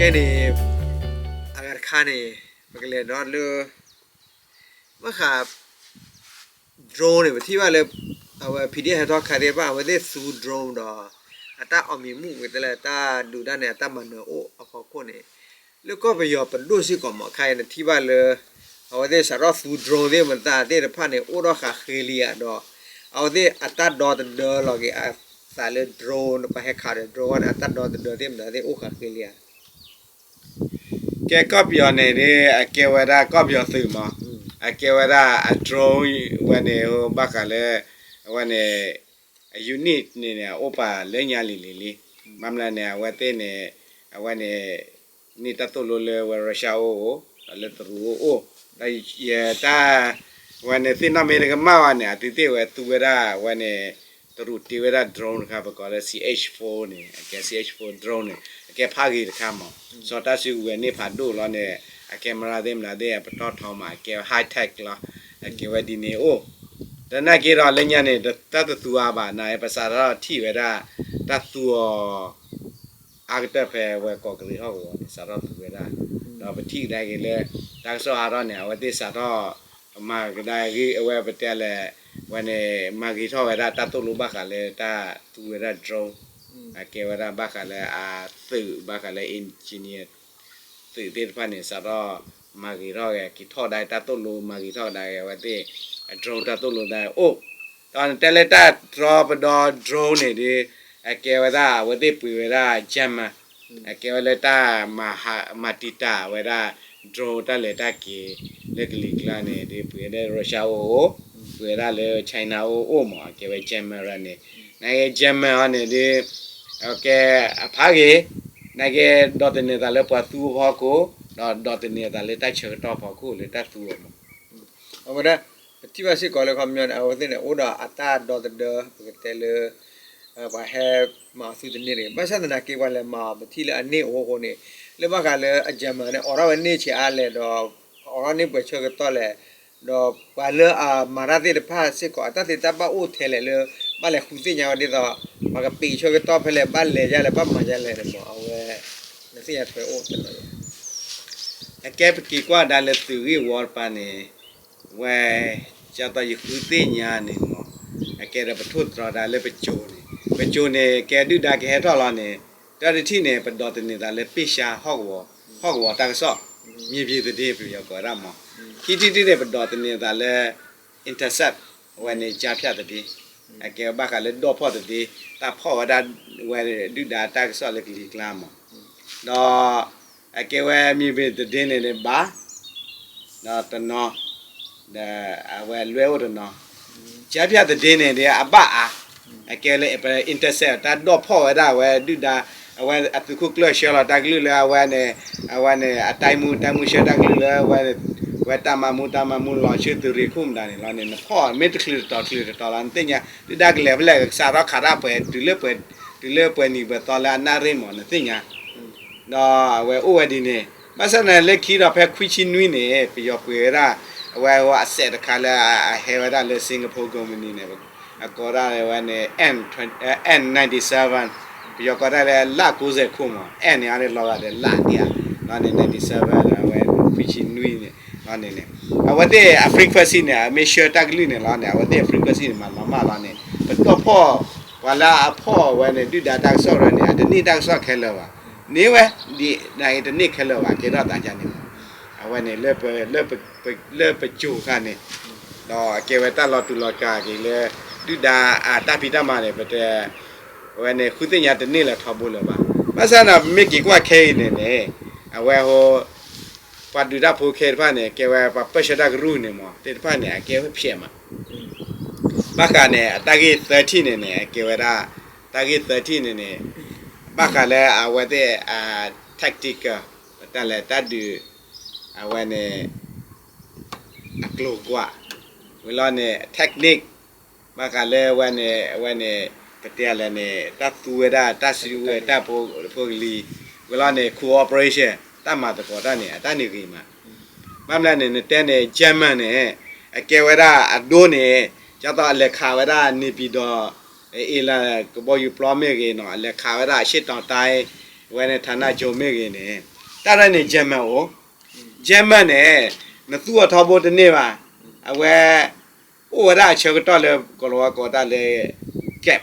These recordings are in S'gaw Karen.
ကဲန့ၣ် အဂၤတခါန့ၣ် ပကလဲၤဒီးလၢ ဘၣ်ဃး drone န့ၣ် ပထံၣ်ဘၣ်လၢ အဝဲ PDF ဟဲထီၣ်ခါသ့ၣ်တဖၣ် အဝဲသ့ၣ်သူ drone ဒီး အတၢ်အီၣ်မံၤမူးကတၢၢ်လၢတၢ်ဒုးတၢ်န့ၣ် အတၢ်မၤနၢၤအိၣ်အဖီခိၣ်န့ၣ် လၢကီၢ်ပယီၤပဒိၣ်စ့ၢ်ကီးမး ခါအံၤနထံၣ်ဘၣ်လၢ အဝဲသ့ၣ်စးထီၣ်သူ drone သ့ၣ်မတၤသ့ၣ်တဖၣ်န့ၣ် အိၣ်ထီၣ်ဃးဃ့လံဧါဒီး အဝဲသ့ၣ်အတၢ်ဒီသဒၢလီၤက့ၤအသးလၢ drone ပှၤဟဲခးဒီး drone န့ၣ် အတၢ်ဒီသဒၢသ့ၣ်မတၤသ့ၣ်အိၣ်ဃးဃ့လံဧါ. ကဲကီၢ်ပယီၤန့ၣ်ဒ် အကဲဝဲဒၣ်ကီၢ်ပယီၤသုးမး, အကဲဝဲဒၣ်အ drone ဝဲန့ၣ် ဘၣ်ဃးလၢ အဝဲန့ၣ် အ unit န့ၣ်န့ၣ် အအိၣ်ပာ်လၢညါလံၤလံၤလံ, ဘၣ်မနုၤန့ၣ် အဝဲသ့ၣ်န့ၣ် အဝဲန့ၣ် န့ၢ်တၢ်သိၣ်လိလၢဝဲ Russia အိၣ်အိၣ် ဒီးလၢတရူးအိၣ်အိၣ်, ဒီးယတၢ် ဝဲန့ၣ်သ့ၣ်နီၣ်မ့ၢ်တကမၣ်ဘၣ်န့ၣ် အသုသ့ၣ်ဝဲသူဝဲဒၣ် ဝဲန့ၣ် တရူးတ့ဝဲဒၣ် drone တခါ ပကိးလၢ C H four န့ၣ် အကဲ C H four drone န့ၣ် အကဲဖးဂ့ၤတခါမး, စီၤတၢ်စုကဝဲၤန့ၢ်ဖးဒိၣ်လီၤန့ၣ် အ camera သ့ၣ်မနုၤသ့ၣ် အပတီၢ်ထီမး အကဲ high tech လီၤ, အကဲဝဲဒ်န့ၣ်အိၣ်, ဒီးနာ်က့ဒီးလၢညါန့ၣ် တၢ်တသူအါဘၣ် နပစးထီၣ်ထံၣ်ဝဲဒၣ် တၢ်သူအီၤ အါကတၢၢ်ဖဲဝဲကီးကရံးဟီၣ်ကဝီၤန့ၣ် စးထီၣ်သူဝဲဒၣ်, ဒီးပထံၣ်ကဒါက့ၤလၢ တၢ်ကစီၣ်ဟးထီၣ်န့ၣ် အဝဲသ့ၣ်စးထီၣ် မၤကဒါက့ၤ အဝဲပတဲလဲၣ် ဝဲန့ၣ် မၤဂ့ၤထီၣ်ဝဲဒၣ်တၢ်သိၣ်လိဘၣ်ဃးလၢတၢ်သူဝဲဒၣ် drone, အကဲဝဲဒၣ်ဘၣ်ဃးလၢအသုး ဘၣ်ဃးလၢ engineer သုးသ့ၣ်တဖၣ်န့ၣ် စးထီၣ်မၤဂ့ၤထီၣ်က့ၤ က့ၤထီၣ်ကဒါတၢ်သိၣ်လိ မၤဂ့ၤထီၣ်ကဒါက့ၤအဝဲသ့ၣ် drone တၢ်သိၣ်လိသးအိၣ်, ဒီးနတဲလၢတၢ်တြီပဒီ drone န့ၣ်ဒ် အကဲဝဲဒၣ် အဝဲသ့ၣ်ပှ့ၤဝဲဒၣ် German, အကဲဝဲလၢတၢ်မၤတံာ်တာ်ဝဲဒၣ် drone တၢ်လဲၤတၢ်က့ၤ လၢကလံၤကျါန့ၣ်ဒ် ပှ့ၤဝဲဒၣ် Russia အိၣ်အိၣ်, ပှ့ၤဝဲဒၣ်လၢ China အိၣ်အိၣ်မး အကဲဝဲ German န့ၣ်, နာ်က့ German အီၤန့ၣ်ဒ် အကဲအဖးဂ့ၤ, နာ်က့ဒီးသန့ၤသးလၢပှၤသူအဖီခိၣ်, ဒီးဒီးသန့ၤသးလၢတၢ်ဆၢကတီၢ်ဖီခိၣ်လၢတၢ်သူအီၤမး, အဝဲဒၣ် ပထံၣ်ဘၣ်စ့ၢ်ကီးလၢခီပညီန့ၣ် အဝဲသ့ၣ်န့ၣ် အိၣ်ဒီးအတၢ်ဒီသဒၢ ပကတဲလၢ ပှၤဟဲမၤအီၤသုတန့ၢ်တဂ့ၤ, ဘၣ်ဆၣ်သနာ်က့ပှၤလဲၤမၤအီၤ ပထံၣ်လၢအန့ၢ်အိၣ်အဃိန့ၣ်, လၢဘၣ်ဃးလၢအ German န့ၣ် အိးထီၣ်ဝဲန့ၢ်ဆံးအါလဲၣ်ဒီး အိးထီၣ်န့ၢ်ပှဲၤဆၢကတီၢ်လဲၣ်, ဒီးပှၤလၢအမၤတၢ်သ့ၣ်တဖၣ်စ့ၢ်ကီး အတၢ်သ့တၢ်ဘၣ်အိၣ်ထဲလဲၣ်လၢ ဘၣ်လဲၤဃုသ့ၣ်ညါဝဲဒ်သိး ပှၤကပံးဆၢကတီၢ်ဖဲလဲၣ် ဘၣ်လဲၤဒ်လဲၣ် ဘၣ်မၤဒ်လဲၣ်န့ၣ်မး အဝဲ နသ့ၣ်ညါထွဲအိၣ်တနီၤ အကဲပက့ၤကွၢ်ဒၣ်လၢသုးဂ့ၢ်ဝီတပၤန့ၣ်, ဝဲ ကၢ်သီယဃုသ့ၣ်ညါန့ၣ်မး, အကဲဒီးပထိၣ်သတြီၤဒၣ်လၢပစိၤန့ၣ်, ပစိၤန့ၣ် ကဲဒုၣ်ဒါကဟဲထီၣ်လီၤန့ၣ်, တၢ်တထံၣ်န့ၣ် ပဒိးသန့ၤသးလၢပ့ၢ်ရှါဟီၣ်ကဝီၤ, ဟီၣ်ကဝီၤတၢ်ကစီၣ်, မြေပြင်သတင်း ပယီၤကိးဝဲဒၣ်မး, ခံထံၣ်တထံၣ်န့ၣ် ပဒိးသန့ၤသးလၢ intercept အဝဲန့ၣ် ကြားဖြတ်သတင်း, အကဲဘၣ်ဃးလၢဒီၣ်ဖီၣ်သဒ့, တၢ်ဖီၣ်ဝဲဒၣ် ဝဲဒုၣ်ဒါတၢ်ကစီၣ်လၢကလံၤကျါမး, ဒီး အကဲဝဲမြေပြင်သတင်းန့ၣ်န့ၣ်ဘၣ်, ဒီးတနီၤ, ဒီးအဝဲလွဲအိၣ်တနီၤ, ကြားဖြတ်သတင်းန့ၣ်ဒီးအဘၣ်အါ, အကဲလၢ intercept တၢ်ဒီၣ်ဖီၣ်ဝဲဒၣ်အဝဲဒုၣ်ဒါ, အဝဲအသုးခိၣ်ကျၢၢ်ဆှၢလီၤတၢ်ကလုၢ်လၢအဝဲန့ၣ်, အဝဲန့ၣ် အတိုင်းမှူး, တိုင်းမှူးဆှၢတၢ်ကလုၢ်လၢအဝဲ, ဝဲတပ်မှူး, တပ်မှူးလီၤဆှၢသုးရ့ၣ်ခိၣ်မတၤန့ၣ်လီၤန့ၣ် နဖီၣ်မ့ၢ်တချုးတတီၤချုးတတီၤလီၤ နသ့ၣ်ညါ, ဒုၣ်ဒါကလဲၤဖဲလဲၣ် ကစးထီၣ်ခးတၢ်ပှဲၤ တုၤလၢပှဲၤ, တုၤလၢပှဲၤနံၤပှဲၤသီလၢအနၣ်ရ့ၣ်မး နသ့ၣ်ညါ ဒီးအဝဲအိၣ်ဝဲဒ်န့ၣ်, ဘၣ်ဆၣ်န့ၣ်လၢခံဒီးဖဲခွံဆံနွံန့ၣ် ပယီၤပှ့ၤဝဲဒၣ်, အဝဲအစဲးတခါလၢအဟဲဝဲဒၣ်လၢ Singapore company န့ၣ်, အကိးဒၣ်ဝဲန့ၣ် N, N ninety seven, ပယီၤကိးဒၣ်လၢလၢ်ကိးစဲးခိၣ်မး N န့ၣ်အန့ၣ်လီၤဂာ်ဒီးလၢ်ဒံးဧါ, လီၤန့ၣ် ninety seven အဝဲခွံဆံနွံန့ၣ်, လီၤန့ၣ်န့ၣ်, အဝဲသ့ၣ်အ frequency န့ၣ် အမ့ၢ်ဆှၢတၢ်ကလုၢ်န့ၣ်လီၤန့ၣ် အဝဲသ့ၣ်အ frequency န့ၣ် မၤလီၤမၢ်လီၤန့ၣ် ပဒိၣ်ဖီၣ် ပှၤလၢအဖီၣ်ဝဲန့ၣ် ဒုၣ်ဒါတၢ်ကစီၣ်ရၢန့ၣ် အတန့ၢ်တၢ်ကစီၣ်ခဲလၢာ်ဘၣ်, န့ၢ်ဝဲ, ဒ်နတန့ၢ်ခဲလၢာ်ဘၣ် ကဲထီၣ်သးဒ်န့ၣ်မး, အဝဲန့ၣ် လၢပစိၤခါန့ၣ်, ဒီးအကဲဝဲတၢ်လီၤတူာ်လီၤကာ်က့ၤလၢ ဒုၣ်ဒါအတၢ်ဖံးတၢ်မၤန့ၣ် ပတဲ, အဝဲန့ၣ် ဃုသ့ၣ်ညါတန့ၢ်လၢၤထီဘိလၢၤဘၣ်, ဘၣ်ဆၣ်န့ၣ် ပမ့ၢ်က့ၤကွၢ်ခဲအံၤန့ၣ်န့ၣ်, အဝဲဟိ ပှၤဒုးတၢ်ဖိခဲအံၤတဖၣ်န့ၣ် ကဲဝဲပှၤပၢၢ်ဆၢတၢ်ကရူၢ်န့ၣ်မး သ့ၣ်တဖၣ်န့ၣ် အကဲဝဲဖျဲးမး, ဘၣ်ဃးန့ၣ် အတၢ်ဂ့ၢ်သၢထံၣ်န့ၣ်န့ၣ် အကဲဝဲဒၣ်, တၢ်ဂ့ၢ်သၢထံၣ်န့ၣ်န့ၣ်, ဘၣ်ဃးလၢအဝဲသ့ၣ်အ tactical ပတဲလဲၣ် တၢ်ဒုး, အဝဲန့ၣ် အကျိၤကွာ်, ဝံၤလီၤန့ၣ် technique, ဘၣ်ဃးလၢအဝဲန့ၣ် အဝဲန့ၣ် ပတဲလဲၣ်န့ၣ် တၢ်သူဝဲဒၣ် တၢ်စုဝဲတၢ်ဖိကလံၤ, ဝံၤလီၤန့ၣ် cooperation တၢ်မၤသကိးတၢ်န့ၣ် အတၢ်န့ၣ်ဂ့ၤမး, ဘၣ်မနုၤန့ၣ် နတဲန့ၣ် German န့ၣ် အကဲဝဲဒၣ်အဒိန့ၣ် ကၢ်သီအလဲၤခးဝဲဒၣ် နေပြည်တော် အ့လး ကဘီယူၤပျီမ့ၢ်ဂ့ၤနီၤ အလဲၤခးဝဲဒၣ် အရှေ့တောင်တိုင်း ဝဲန့ၣ် ဌာနချုပ် မ့ၢ်ဂ့ၤန့ၣ်, တၢ်ရဲၣ်န့ၣ် German အိၣ်, German န့ၣ် နသူအီၤထီဘိတန့ၢ်ဘၣ်. အဝဲ အိၣ်ဝဲဒၣ်အဆၢကတီၢ်လၢ ကီၤလၤဝါကိးတၢ်လၢ gap,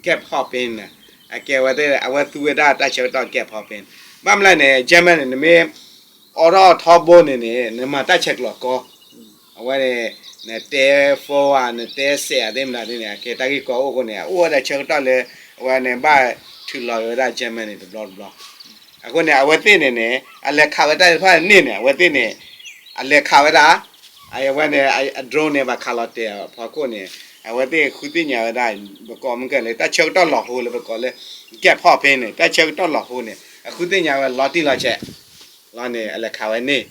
gap hopping န့ၣ်, အကဲဝဲသ့ၣ် အဝဲသူဝဲဒၣ်တၢ်ဆၢကတီၢ် gap hopping. ဘၣ်မနုၤလဲၣ်န့ၣ် German န့ၣ် နမ့ၢ်အိးထီၣ်အီၤထီဘိန့ၣ်န့ၣ် နမၤတၢ်ဆဲးကျိးကီ, အဝဲန့ၣ် နတဲ phone ဧါ နတဲစဲးဧါ သ့ၣ်မနုၤသ့ၣ်န့ၣ် အကဲတၢ်ဂ့ၢ်ကီအိၣ်အဃိန့ၣ် အအိၣ်ဝဲဒၣ်ဆၢကတီၢ်လၢ အဝဲန့ၣ်ဘၣ်ထုးလီၤက့ၤဝဲဒၣ် German န့ၣ် တဘျီတဘျီ. အဃိန့ၣ် အဝဲသ့ၣ်န့ၣ်န့ၣ် အလဲၤခးဝဲတၢ်တဖၣ်န့ၣ်န့ၣ် အဝဲသ့ၣ်န့ၣ် အလဲၤခးဝဲဒၣ် အဝဲန့ၣ် အ drone န့ၣ် ဘၣ်ခးလီၤတဲာ်အဖီခိၣ်န့ၣ် အဝဲသ့ၣ်ဃုသ့ၣ်ညါဝဲဒၣ် ပကိးမုၢ်ကဲလၢ တၢ်ဆၢကတီၢ်လီၤဟိလၢပကိးလၢ gap hopping န့ၣ် တၢ်ဆၢကတီၢ်လီၤဟိန့ၣ် အဃုသ့ၣ်ညါဝဲလီၤတံၢ်လီၤဆဲး လီၤန့ၣ် အလဲၤခးဝဲန့ၣ်,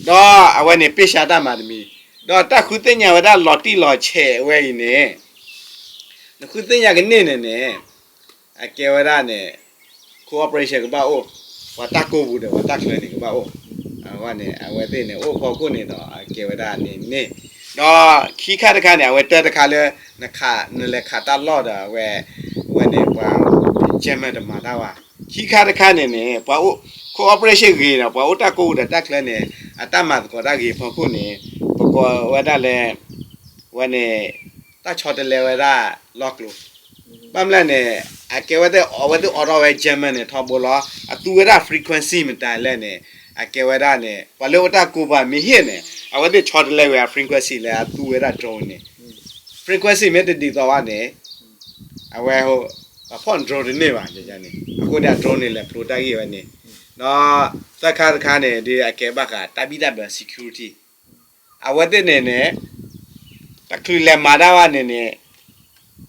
ဒီးအဝဲန့ၣ် ပ့ၢ်ဆါတၢ်မၤတမံၤ, ဒီးတၢ်ဃုသ့ၣ်ညါဝဲဒၣ်လီၤတံၢ်လီၤဆဲးဝဲအံၤန့ၣ် နဃုသ့ၣ်ညါကန့ၢ်န့ၣ်န့ၣ် အကဲဝဲဒၣ်န့ၣ် cooperation ကဘၣ်အိၣ်, ပှၤတၢ်ကိးပူၤဒီးပှၤတၢ်ချၢန့ၣ်ကဘၣ်အိၣ်, အဝဲန့ၣ် အဝဲသ့ၣ်န့ၣ် အိၣ်ဖီခိၣ်န့ၣ်ဒီး အကဲဝဲဒၣ်န့ၣ်န့ၣ်, ဒီးခံခါတခါန့ၣ် အဝဲတၢ်တခါလၢ နလဲၤခးတၢ်လီၢ်ဒီး အဝဲ အဝဲန့ၣ် ပှၤ German တမၤတၢ်ဘၣ်. ခံခါတခါန့ၣ်န့ၣ် ပှၤအိၣ် cooperation ဂ့ၤဒီး ပှၤအိၣ်တၢ်ကိးပူၤဒီးတၢ်ချၢန့ၣ် အတၢ်မၤသကိးတၢ်ဂ့ၤဖီခိၣ်န့ၣ် ပကိးဝဲဒၣ်လၢ အဝဲန့ၣ် တၢ်ဆီတလဲဝဲဒၣ်လီၢ်ကျိၤ, ဘၣ်မနုၤလဲၣ်န့ၣ် အကဲဝဲသ့ၣ် အဝဲသ့ၣ်အိးထီၣ်ဝဲ German န့ၣ် ထီဘိလီၤ. အသူဝဲဒၣ် frequency မတၤလဲၣ်န့ၣ် အကဲဝဲဒၣ်န့ၣ် ပှၤလၢအိၣ်တၢ်ကိးပူၤမ့ၢ်ဟ့ၣ်န့ၣ် အဝဲသ့ၣ်ဆီတလဲဝဲ frequency လၢအသူဝဲဒၣ် drone န့ၣ် frequency မ့ၢ်တဒ်သိးဘၣ်န့ၣ် အဝဲ ပှၤဖီၣ် drone တန့ၢ်ဘၣ်န့ၣ်, အဃိန့ၣ် အ drone န့ၣ် လဲၤဖျိတၢ်ဂ့ၢ်ဝဲန့ၣ်, ဒီးသၢခါတခါန့ၣ် ဒ်အကဲဘၣ်ဃးတၢ်ဘံၣ်တၢ်ဘၢ security အဝဲသ့ၣ်န့ၣ်န့ၣ် တချုးလဲၤမၤတၢ်ဘၣ်န့ၣ်န့ၣ်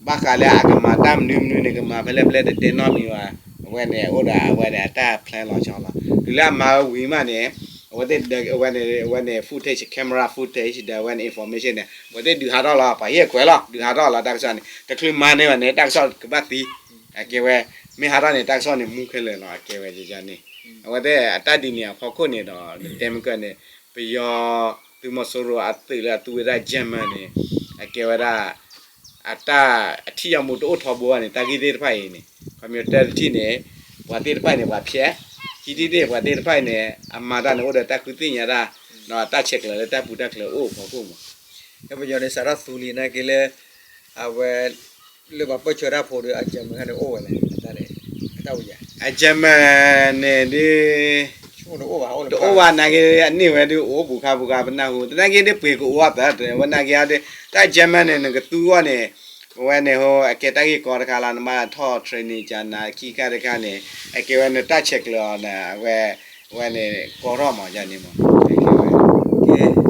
ဘၣ်ဃးလၢအကမၤတၢ်မနုၤမနုၤန့ၣ် ကမၤဖဲလဲၣ်ဖဲလဲၣ်တတဲနီတမံၤဘၣ်. အဝဲန့ၣ် အိၣ်ဒီးအဝဲန့ၣ် အတၢ် plan လီၤဆီလီၤ. တုၤလၢအမၤဝဲဝံၤမးန့ၣ် အဝဲသ့ၣ် အဝဲန့ၣ် အဝဲန့ၣ် footage, camera footage ဒီးအဝဲန့ၣ် information န့ၣ် အဝဲသ့ၣ်ဒုးဟးထီၣ်လီၤ. ပှၤဟ့ၣ်အခွဲးလီၤ ဒုးဟးထီၣ်လီၤ တၢ်ကစီၣ်န့ၣ် တချုးမၤန့ၢ်ဘၣ်န့ၣ် တၢ်ကစီၣ်ကဘၣ်သံ, အကဲဝဲ မ့ၢ်ဟးထီၣ်န့ၣ် တၢ်ကစီၣ်န့ၣ် မူခဲလၢာ်လီၤ အကဲဝဲန့ၣ်. အဝဲသ့ၣ်အတၢ်ဒ်န့ၣ်အဖီခိၣ်န့ၣ်ဒီး နတဲမ့ၢ်ကၢန့ၣ် ပယီၤ သုးမီၤစိရိၤအသုးလၢအသူဝဲဒၣ် German န့ၣ် အကဲဝဲဒၣ် အတၢ်အထံၣ်အမူတအိၣ်ထီဘိဘၣ်န့ၣ် တၢ်ဂ့ၢ်သ့ၣ်တဖၣ်အံၤန့ၣ် ခီပညီတၢ်တထံၣ်န့ၣ် ပှၤသ့ၣ်တဖၣ်န့ၣ် ပှၤဖျဲး, ခံထံၣ်တထံၣ် ပှၤသ့ၣ်တဖၣ်အံၤန့ၣ် အမၤတၢ်န့ၣ် အိၣ်ဒီးတၢ်ဃုသ့ၣ်ညါတၢ် ဒီးတၢ်ဆဲးကျိးလၢတၢ်ပူၤတၢ်ချၢအိၣ်ဖီခိၣ်မး. ပယီၤန့ၣ် စးထီၣ်သူလံနာ်က့လၢ အဝဲ လၢပှၤပၢၢ်ဆၢတၢ်ဖိဒီး အ German ခါန့ၣ်အိၣ်ဝဲလဲၣ် အတၢ်န့ၣ် အတၢ်အိၣ်ယၤ အ German န့ၣ်ဒ် တအိၣ်ဘၣ်နာ်က့ အန့ၢ်ဝဲဒ်အိၣ် ပူၤခါပူၤခါ ပနၢ်ဟူ သနာ်က့ဒ်ပှ့ၤကအိၣ်အသး ဝဲနာ်က့အီၤဒ် တၢ် German န့ၣ် နကသူအီၤန့ၣ် ဝဲန့ၣ်ဟိ အကဲတၢ်ဂ့ၢ်ကီတခါလီၤ နဘၣ်ထီၣ် training ကနၤ ခံခါတခါန့ၣ် အကဲဝဲနတၢ်ဆဲးကျိးအီၤန့ၣ် အဝဲ ဝဲန့ၣ် ကီထီၣ်မး ယၤန့ၣ်မး ကဲ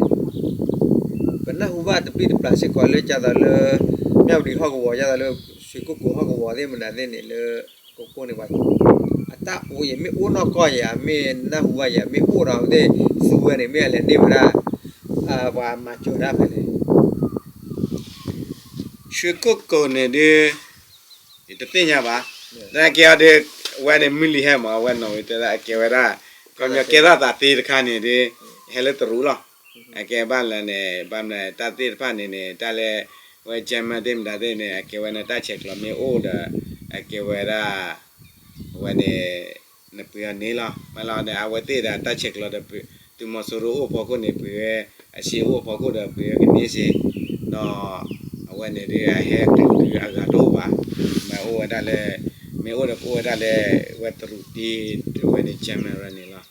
ပနၢ်ဟူဘၣ်တဘျုးတဘျုးစ့ၢ်ကီးလၢ ကသိးလၢ မၠၣ်ဝတံၤဟီၣ်ကဝီၤ ကသိးလၢ ရွှေကုက္ကိုဟီၣ်ကဝီၤသ့ၣ်မနုၤသ့ၣ်န့ၣ်လၢ ကိးကိၢ်န့ၣ် ပှၤ အတၢ်အိၣ်ယဲၢ် မ့ၢ်အိၣ်နီၢ်ကီၢ်ယဲၢ် မ့ၢ်နၢ်ဟူဘၣ်ယဲၢ် မ့ၢ်အိၣ်ဒီးအဝဲသ့ၣ်သူဝဲန့ၣ် မ့ၢ်အလဲၤန့ၢ်ဝဲဒၣ် ပှၤမၤစၢၤတၢ်ဖဲလဲၣ် ရွှေကုက္ကိုန့ၣ်ဒ် ယတသ့ၣ်ညါဘၣ်. သနာ်က့အီၤဒ် အဝဲန့ၣ်မုၢ်လံၤဟဲမး အဝဲနီၣ်ဝံၤတဲဒၣ် အကဲဝဲဒၣ် ခီပညီကဲထီၣ်သးသ့တခါန့ၣ်ဒ် ဟဲလၢတရူးလီၤ. အကဲဘၣ်လဲၣ်န့ၣ် ဘၣ်မနုၤတၢ်သ့ၣ်တဖၣ်န့ၣ်န့ၣ် တၢ်လၢ ဝဲ German သ့ၣ်မတၤသ့ၣ်န့ၣ် အကဲဝဲန့ၣ် တၢ်ဆဲးကျိးမ့ၢ်အိၣ်ဒီး အကဲဝဲဒၣ် အဝဲန့ၣ် နပှ့ၤအီၤန့ၣ်လီၤ. မ့ၢ်လီၤန့ၣ် အဝဲသ့ၣ်ဒီးတၢ်ဆဲးကျိးဒီး သုးမီၤစိရိၤအိၣ်ဖီခိၣ်န့ၣ် ပှ့ၤဝဲအစ့အိၣ်ဖီခိၣ်ဒီး ပှ့ၤဝဲကန့ၢ်စ့ ဒီး အဝဲန့ၣ်ဒ်အဟဲကျိၤဒ်အဂၤတအိၣ်ဘၣ်. မ့ၢ်အိၣ်ဝဲဒၣ်လၢ မ့ၢ်အိၣ်ဒီးကအိၣ်ဝဲဒၣ်လၢ ဝဲတရူးတ့ အဝဲန့ၣ် German ဝဲန့ၣ်လီၤ.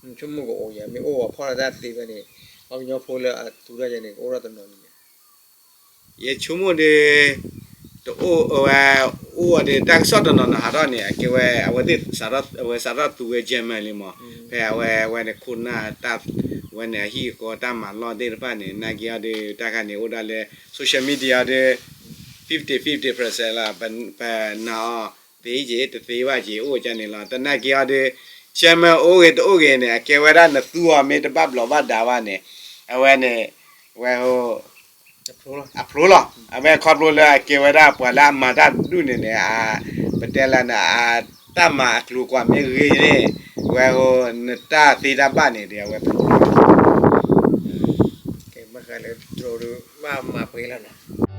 ဆိကမိၣ်ကအိၣ်ယဲၢ် မ့ၢ်အိၣ်ဝဲဖီၣ်လီၤတၢ်သ့ဖဲန့ၣ် ပှၤကညီဖိလၢအသူတၢ်ယဲၢ်န့ၣ် ကအိၣ်ထီၣ်တနီၤန့ၣ် ယဆိကမိၣ်ဒ် တအိၣ်ဝဲ အိၣ်ဝဲဒ်တၢ်ကစီၣ်တနီၤနီၤဟးထီၣ်န့ၣ် အကဲဝဲ အဝဲသ့ၣ် အဝဲစးထီၣ်သူဝဲ German လံမး ဖဲအဝဲ အဝဲန့ၣ်ခိၣ်နၢ်တၢ် ဝဲန့ၣ်အဟံၣ်အဃီတၢ်မၤလီၢ်သ့ၣ်တဖၣ်န့ၣ် နာ်က့အီၤဒ်တၢ်ခါန့ၣ် အိၣ်ဒၣ်လၢ social media ဒ် fifty fifty percent လီၤ. ပနာ်အီၤ သ့က့ တသ့ဘၣ်က့ အိၣ်ကန့ၣ်လီၤ. သနာ်က့အီၤဒ် German အိၣ်ဂ့ၤတအိၣ်ဂ့ၤန့ၣ် အကဲဝဲဒၣ်နသူအီၤမ့ၢ်တဘၣ်ဘျီးဘၣ်ဒါဘၣ်န့ၣ် အဝဲန့ၣ် ဝဲ အဖျိလီၤ. အဝဲခီဖျိလၢအကဲဝဲဒၣ်ပှၤလၢအမၤတၢ်ဒူၣ်န့ၣ်န့ၣ် ပတဲလၢန တၢ်မၤအကျိၤကွၢ်မ့ၢ်ဂ့ၤန့ၣ် ဝဲ နတၢ်သ့တၢ်ဘၣ်န့ၣ်ဒီး အဝဲဖျိလီၤ. ကဲ ဘၣ်ဃးလၢ drone ဒ် ဘၣ်မၤပှဲၤလီၤနီၤ